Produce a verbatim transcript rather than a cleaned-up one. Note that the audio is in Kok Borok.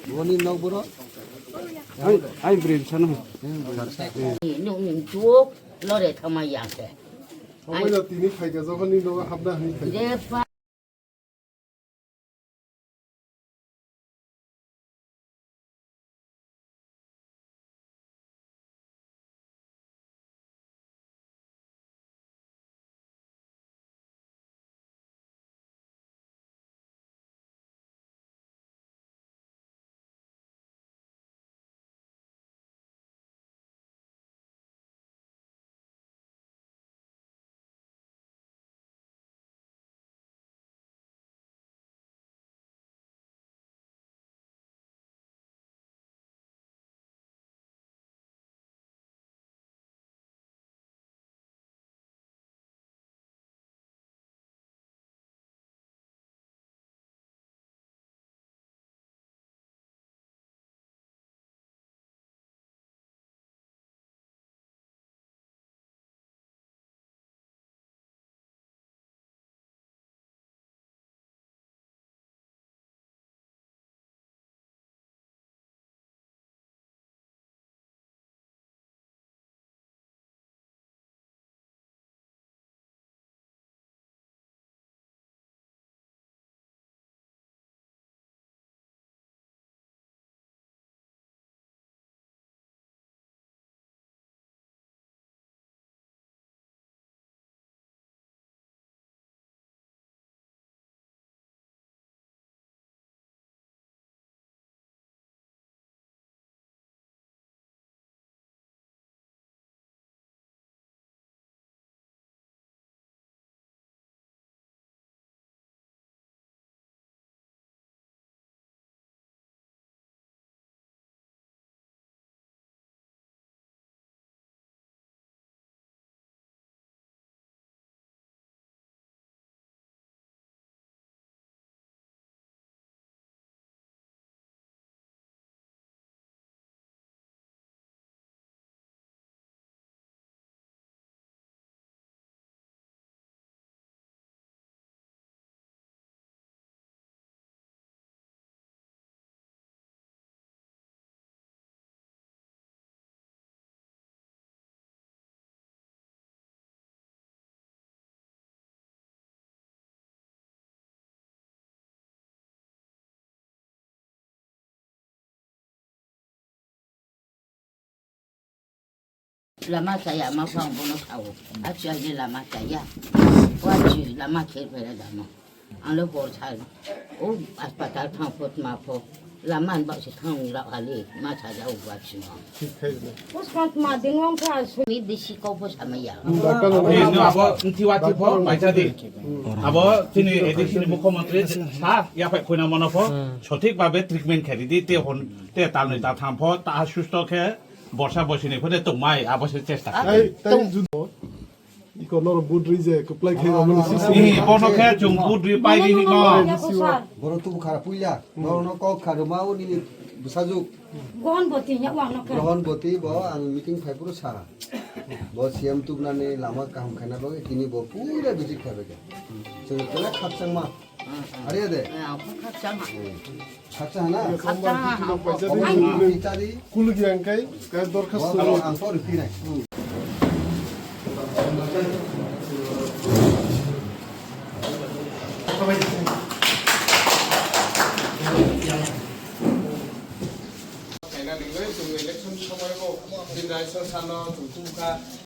Boni nok boro. Ai, ai, bwrwi bwsano. Nung, nung, tuk, lore thama yang se. Omo ya tini phaikha jokhon ni nogo hapna hwnwi phaikha. Je pa- Lama chaya ma phang bono sao. Achi aji lama chaya. Wachi lama khe pera damo. Ang le hor sa. O aspatal thang phot ma pho. Lama an ba si thang la ali ma cha ja u ba chi ma. Thik khai le. Pos kan ma ding wang pha su. Mi bisi ko pos ama ya. Doctor no. Eh, no, abo nti wati pho, mai cha di. Abo chini A D C ni mukhyamantri sa ya phai khoina mano pho. Sothik babe treatment khe di te hon te tal ni ta tham pho ta susto khe borsa bosi ni pho de tongmai abo se chesta khe. Ai, tai judo. Iko noro budri je, kuplai khe, ah, amani no, sisi. Ni bono khe chung budri pai di no. Borok tubu khara puila, borok no kok kharo ma o nini bwsajuk. Grohon boti nya wang no khe. Grohon boti bo ang meeting phai phuru sa. Bo C M tubnani lama kaham khaina bagwi tini bo puila visit khaibai khe. Chwng kela khakchangma. Are de? Eh, ang kho khakchang ha. Khakchang hana? Khakchang ha, ang kho. Omo ni tari? Kuluk yang kai, kai dorkhas. Bo, ang kho riphi nai. Kaina ningoi, chwng election somoibo, din raisa sano, chwng tungkha.